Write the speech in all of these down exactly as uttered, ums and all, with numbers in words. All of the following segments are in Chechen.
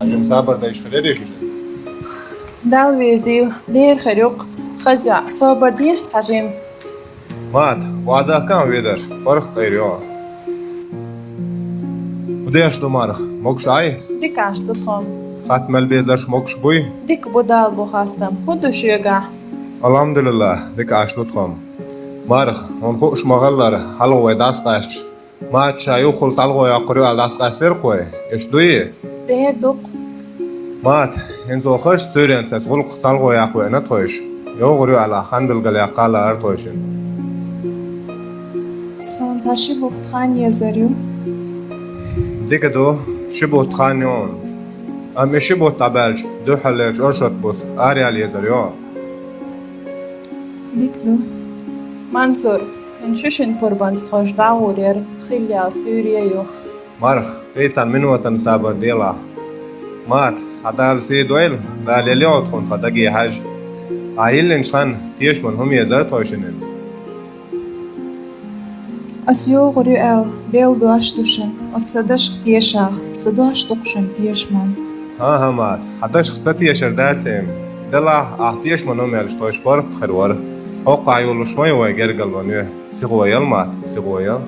Хьажим, сабар дайш хиларий шуьша? Дала везийла, дера хир ю-кх, хаза йоӀ, собар де цхьа жима. Мата, охьадахка хьан ведарш, паргӀат Ӏийр йоӀ. ХӀун деш ду, Марха, могаш Ӏай? Дика Ӏаш ду тхо-м. Хатта мел безарш могаш буй? Дика бу, Дала бу хастам. ХӀун ду шуьгахь? Алхьамдулиллахь, дика Ӏаш ду тхо-м. Марха, хьуна хууш ма-хиллара, хьалха вай дӀасакъаьсташ, Мата ша юххул цхьалгӀо йоккхур ю аьлла дӀасакъаьстира-кх вай. Иштта дуй? Дера ду-кх. Мата, хӀинца оха хазача суьйренца гӀуллакх цхьалгӀо яккха веана тхойша. ЙогӀур ю аьлла, хан билгалъяккха лаьара тхойшинна. Суна цхьа ши бутт хан езар ю. Дика ду, ши бутт хан ю хьуна. Амма и ши бутт дӀабаьлча, дуьххьарлерчу оршот буса араяла езар ю хьо. Дика ду. Мансур, хӀинца шу шина пурбанца тхойша дӀагӀур яра, хилла яла суьйре ю. Марха, кхин цхьана минотана сабар делахь. Мата, хьан Дала сий дойла, Дала елла йолу тхуна тхан даге хьаьжжа. Ахьа йиллинчу ханна тешаман хӀума езара тхойшиннанца. Ас йогӀур ю аьлла, Делан дош ду шуна, оцу сан дашах тешахь, сан дош ду-кх шуна тешаман. ХӀан-хӀа, Мата, хьан дашах ца тешар дац-м. Делахь, ахь тешаман хӀума елча, тхойша паргӀат хир вара. ХӀокхахь йолуш ма ю вай гергарлонан юьхь. Сихо яла, Мата, сихо яла.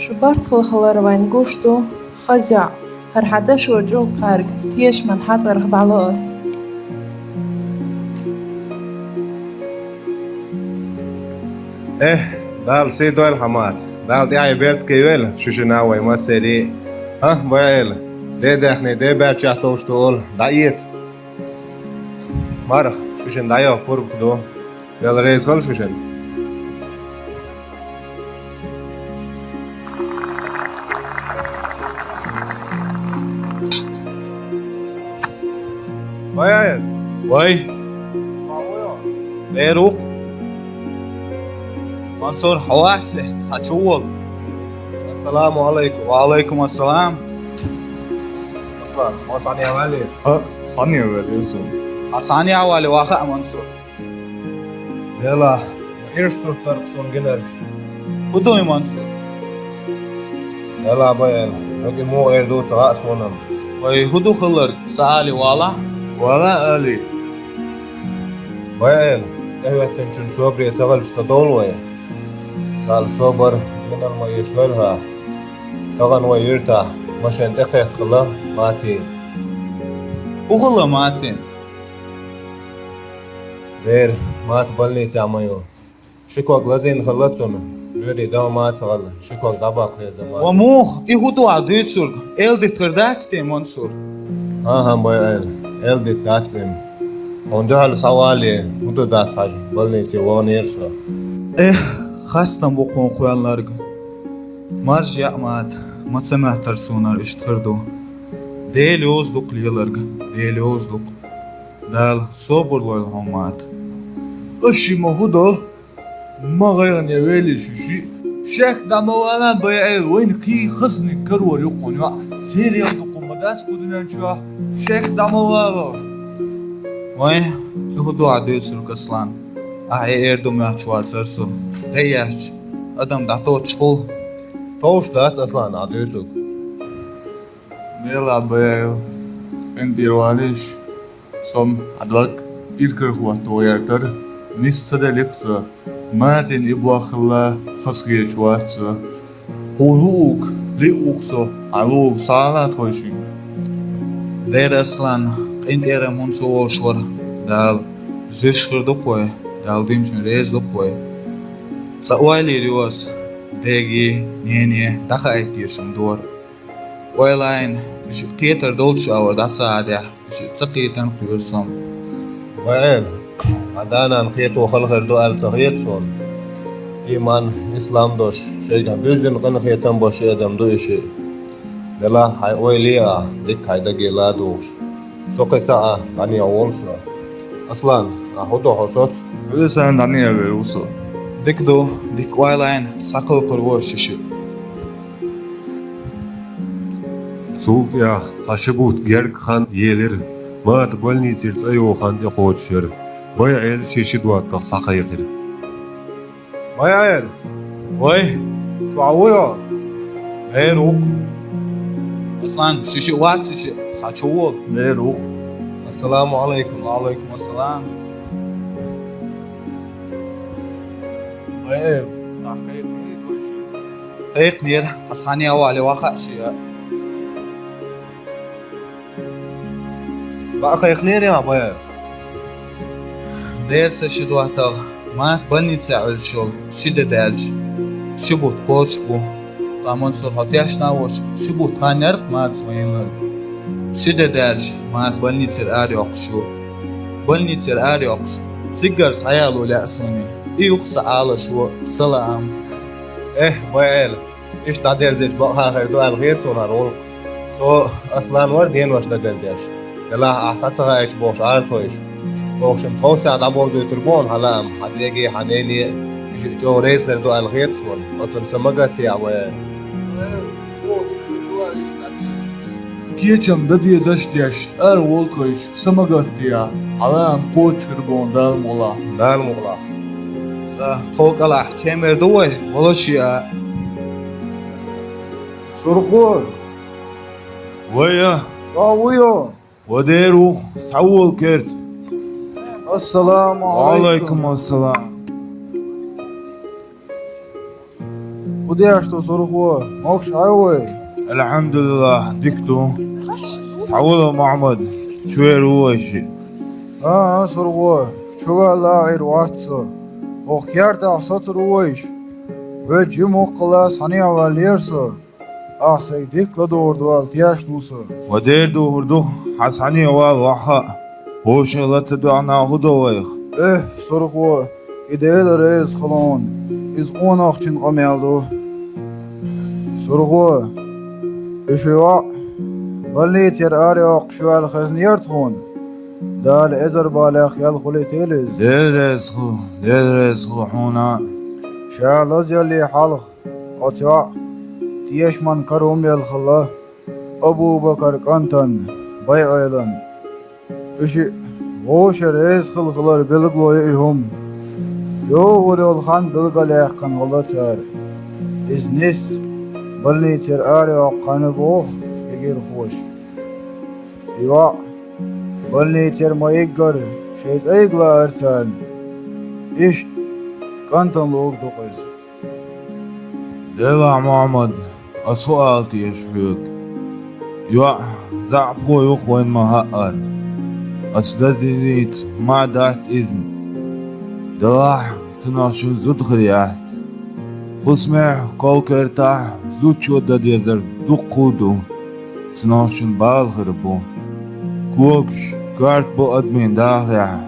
Шу барт хилла хилар вайна гуш ду, хаза йоӀ, хӀара хьан дашо чӀогӀа кхаьрга, тешаман хьан цӀарах дӀало ас. Эхь, Дала сий дойла хьан, Мата, Дала тӀаьхье беркате йойла шу шинна а, вай массеран а. ХӀан, Байъел, ден даьхни ден баьрчехь товш ду олу, дӀаэца. Марха, шу шинна дӀайоьху пурба ду. Дела реза хуьлда шу шинна. Вай, Айра! Вай! Ма ву йо? Бер ву-кх. Мансур, хьо вац, схьа чу волу. Ассаламу алайкум. Ва алайкум ассалам. Аслан, хьо схьанехь валлий? ХӀаъ, схьанехь валлий со. Хьан схьанехь валлий, ваха а, Мансур. Делахь, ма ирча сурт дара-кх суна гинарг. ХӀун ду и, Мансур? Делахь, Байъел, хьоьга и муха эр ду ца хаьа суна-м. Вай, хӀун ду хилларг, сан алий валахь? Вала алий. Байъел, тӀехӀоьттинчун собаре ца хилча, ца довла вай. Дала собар, динан ма еш лойла хьан. Тахана вай юьртахь машен тӀекхетта хилла Матин. ХӀун хилла Матин? Дера, Мата больницехь ма ю. Ши ког лазийна хилла цунна, лоьрийн дагӀа ма ца хилла, ши ког дӀабаккха хезна Мата. Ва муха, и хӀун ду ахь дуьйцург? Эл дита хир дац те, Мансур? ХӀан-хӀа, Байъел, эл дита дац-м. Хьуна дуьхьал схьавалле, хӀун ду дац хьажа, больнице ваханера со. Эх, хастам бу кхунна кхоьллинарг. Маржа яа, Мата, ма ца моьттара суна хӀара иштта хир ду. Дела йоза ду-кх леларг, Дела йоза ду-кх. Дала собар лойла хьуна, Мата. Аш ши ма хӀун до? Ма гӀайгӀане вели шу шиъ. Шек дӀа ма вала, Байъел, вайна кхин хазаниг карор ю кхунна йоӀ. Церан ду кху ма дац кху дуьнен чохь. Шек дӀа ма вала. Вай, и хӀун ду ахь дуьйцург, Аслан? Ахь и эр ду моьттуш вацара со. ТӀеэцча, адам дӀатоттуш хуьлу. Товш дац, Аслан, ахь дуьйцург. Мела, Байъел, къинтӀера валийша. Со-м хьан дог иракарахӀотто гӀертара, нис ца делира-кх сан. Матин и боххалла хазахеташ вац со. Хьуна луург, лиъ ву-кх со, хьан луург схьа а лан тхойшинга. Дера, Аслан, къинтӀера-м хӀунда ца волуш вара Дала? Зуьйш хир ду-кх вай, Дала динчун реза ду-кх вай. Цкъа ойла йийр ю ас, деге, нене дӀахаийта дезаш хӀума дара. Ойла йина, и шиъ кхетар долчу агӀор дӀа ца хьадахь, и шиъ ца кхетарна кхоьру со-м. Вайл, хьан да-нана кхето хала хир ду аьлла ца хета суна? Ийман, ислам долуш, шайгахь буьззина къинхетам болуш адам ду и шиъ. Делахь хьайн ойла е ахь, дика хьайн даге ладугӀуш. Со кхин ца Ӏа, дӀанеха волу со. Аслан, ахь хӀун до хьо соцу? Хьуьлла санна дӀанеха вер ву со. Дика ду, дика ойла йина, схьакхайкхор ву аш и шиъ. Цул тӀаьхьа цхьа ши бутт герга хан елира, Мата больницера цӀа йогӀу хан тӀекхочуш яра. Байъел шен ши доттагӀа схьакхайкхира. Байъел! Вай! Чу вуй хьо? Бер ву-кх. Аслан, ши шиъ вац, ши шиъ, схьа чу вола. Бер ву-кх. Ассаламу Ӏалайкум. Ва Ӏалайкум ассалам. Бер. Кхайкхинера, хьо схьанехьа вале ваха а шиъ. Бакъ кхайкхинера, бер. Дера са ши доттагӀа, Март больнице Ӏуьллуш йолу, ши де даьлча, ши бутт кхочуш бу. Ткъа Мансур, хьо тешна а волуш, ши бутт хан яра-кх Марта вайнарг. Ши де даьлча, Марта больницера арайоккхуш ю. Больницера арайоккхуш, цигара схьаяло лаьа суна. И ю-кх сан Ӏалашо, сан лаам. Эхь, бер. Иштта дӀадерзича бакъахьа хир ду аьлла хета суна хӀара гӀуллакх. Со Аслан вара денош дагардеш. Делахь ахь схьа ца хаийтича бохуш Ӏара тхойша. Бохуш-м тховсехь дӀабовзуьйтур бу хьуна хьан лаам, хьан деге, хьан нене, и шиъ чӀогӀа реза хир ду аьлла хета суна. Оцунна са ма гатде, бер. Кечам дан дезаш деш, ара волу тхойша, са ма гатде, хьан лаам кхочуш хир бу хьуна Дала мукъалахь. Дала мукъалахь. Цкъа тхов кӀалахь, чемер ду вай, вала шиъ а. Сурхо! Вай а! Чохь вуй хьо? Ва дера ву-кх, схьавола керта. Ассаламу Ӏалайкум. Ва Ӏалайкум ассалам. ХӀун деш ду, Сурхо? Могуш Ӏа вай? Алхьамдулиллах, дика ду. Схьавола, Мухьаммад, чу вер ву вай шиъ. А, а, Сурхо, чу вала а Ӏийр вац со. ХӀокху кертахь соцур ву вайша. Вай жима вукхула схьанехьа валлера со. Ахь сайга дика ладугӀур ду аьлла тешна ву со. Ва дера ду, хӀур ду, хьан схьанехьа вала ваха а. Вовшийн ла ца доьгӀна хӀун до вайх? Эхь, Сурхо, и Дела реза хуьлу хьуна, иза къонахчун къамел ду. Сурхо, и ши йоӀ больницера арайоккхуш ю аьлла хезнера тхуна? Дала эзар балех ял хуьлийтийла иза. Дела реза хуьлу, Дела реза хуьлу хьуна. Ша лазаялле хьалха оцу йоӀа тешаман кара хӀума елла хилла Абу-Бакар кӀантана, байӀелан. И шиъ вовшийн реза хила хилар билгало ю и хӀума. ЙогӀур йолу хан билгалъяьккхина хилла цара. Иза нисса больницера арайоккху хан боху кегийрхоша. И йоӀ больницера ма-йиггара шайн цӀийга лаара царна. Иштта кӀантана луург ду-кх иза. Делахь, Мухьаммад, ас хӀун ала теша хьоьга? ЙоӀ, заьӀапхо ю-кх вайна ма-хаъара. Ас дазийна ма дац иза. Делахь, цунах шуна зуда хир яц. Кхузмехь кху кертахь зудчо дан дезар дуккха а ду. Цунах шуна бала хир бу. Когаш коьрта бу адамийн дахарехь.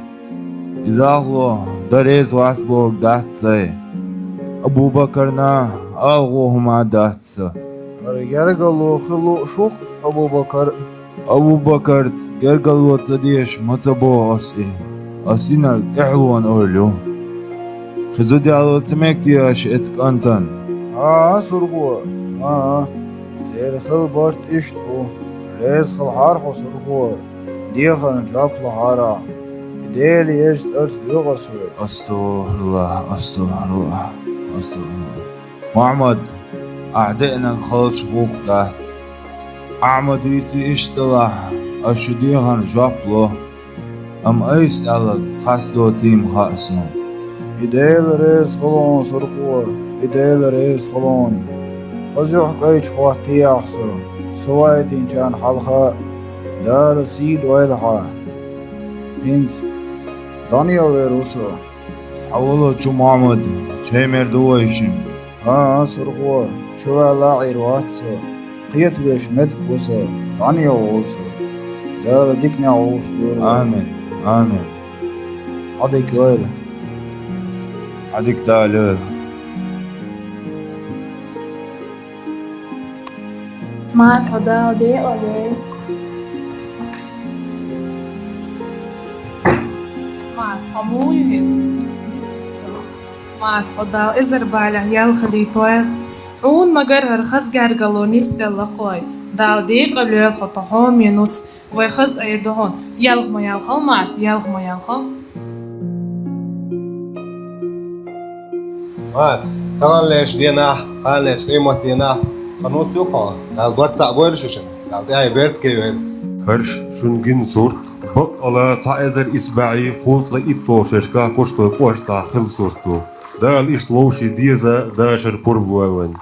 Иза алхало дан реза вац бохург дац сайн. Абу-Бакарна алхо хӀума дац сан. ХӀара гергарло хила лууш ву-кх Абу-Бакар. Абу-Бакарца гергарло ца дезаш ма ца боху ас и. Ас йинарг тӀаьхьалонан ойла ю. Кхин зуда яло ца мега те аша оцу кӀантана? ХӀан-хӀа, Сурхо, хӀан-хӀа. Церан хилла барт иштта бу. Реза хилахьара хьо, Сурхо. Дехарна жоп лахьара ахь. И Делан езачу цӀарца доьху ас вай. АстагӀфируллахӀ, астагӀфируллахӀ, астагӀфируллахӀ. Мухьаммад, ахь деанарг халчу гӀуллакх дац. Ахь ма дуьйцу иштта делахь, ас шун дехарна жоп ло. Амма айса аьлларг хас доций ма хаьа суна. И Дела реза хуьлу хьуна, Сурхо, и Дела реза хуьлу хьуна. Хаза юьхькӀайчу хӀоттаехьа со, со вайтинчарна хьалха а Дала сий дойла хьан. ХӀинца дӀанайовр ву со. Схьавола чу, Мухьаммад, чемер ду вай шиъ. ХӀан-хӀа, Сурхо, чу ваьлла а Ӏийр вац со. Кхетавеш меттиг ву со, дӀанайовр ву со. Дала диканехь вовшахтойла. Амин, амин. Хьан дика йойла. Хьан дика Дала йойла. Ма, тхо Дала декъалдойла. Ма, тхо муха ю хӀинца? Ма, тхо Дала эзар балех ял хилийтойла. Хьуна ма-гарра хӀара хаза гергарло нисделла кхой. Дала декъалдойла хьо, тхо хьоме нус. Вай хаза айр ду хьуна. Ялх ма ялхал, Мат, ялх ма ялхал. Мат, Таханлерчу денахь, таханлерчу къематденахь, хьан нус ю хьо? Дала барт цхьаъ бойла шу шуна, Дала тӀаьхье беркат бойла. ХӀорш шуна гина сурт, баккъала цхьа эзар исс бӀе кхузткъе итталгӀачу шерашкахь Кушталойн кӀоштахь хилла сурт ду. Дала иштта вовшийн деза, дашар пурба лойла вайн.